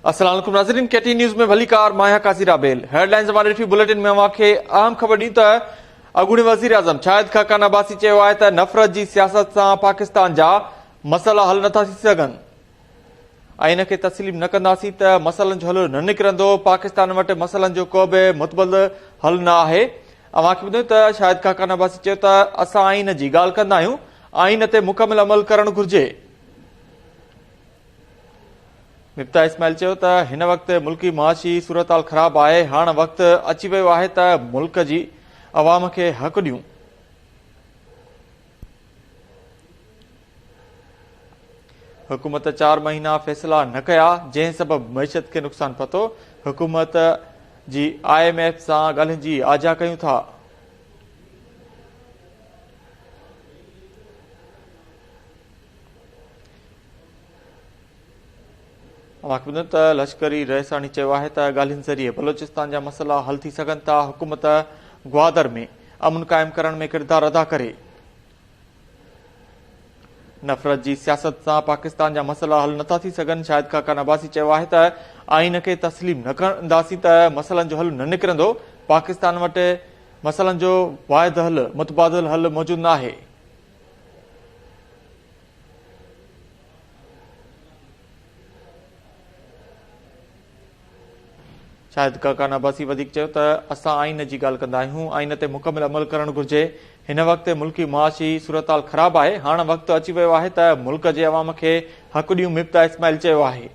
السلام عليڪم ناظرين ڪي ٽي نيوز ۾ ڀليڪار مان آهيان قاضي رابيل هيڊ لائنز اوهان ڏٺي بليٽن ۾ اوهان کي اهم خبر ڏيون ته اڳوڻي وزير اعظم شاهد خاقان عباسي چيو آهي ته نفرت جي سياست سان پاڪستان جا مسئلا حل نٿا ٿي سگهن ۽ ان کي تسليم نه ڪنداسين ته مسئلن جو حل نه نڪرندو، پاڪستان وٽ مسئلن جو ڪو به متبادل حل نه آهي. اوهان کي ٻڌايون ته شاهد خاقان عباسي چيو ته اسان آئين جي ڳالهه ڪندا آهيون، آئين تي مڪمل عمل ڪرڻ گهرجي. مفتاح اسماعيل چيو ته هن وقت ملڪي معاشي صورتحال خراب آهي، هاڻ وقت اچي ويو آهي ته ملڪ جي عوام کي حق ڏيون. حڪومت چار مهينا فيصلا نه ڪيا جنهن سبب معيشت کي نقصان پهتو، حڪومت جي I M F سان ڳالهين جي آجيان ڪيون ٿا. اوهان کي ٻڌايون ته لشڪري رئيساڻي چيو آهي ته ڳالهين ذريعي بلوچستان جا مسئلا حل ٿي سگهن ٿا، حڪومت گوادر ۾ امن قائم ڪرڻ ۾ ڪردار ادا ڪري. نفرت جي سياست سان پاڪستان جا مسئلا حل نٿا ٿي سگهن، شاهد خاقان عباسي چيو آهي ته آئين کي تسليم نه ڪنداسين ته مسئلن جو حل نه نڪرندو، پاڪستان وٽ مسئلن جو واحد حل متبادل حل موجود نه آهي. شاهد خاقان عباسي وڌيڪ چيو ته اسان آئين جي ڳالهه ڪندا آهيون، آئين تي مڪمل عمل ڪرڻ گهرجي، هن وقت ملڪي معاشي صورتحال خراب آهي، هاڻ وقت اچي ويو آهي ته ملڪ جي عوام کي حق ڏيون مفتاح اسماعيل چيو آهي.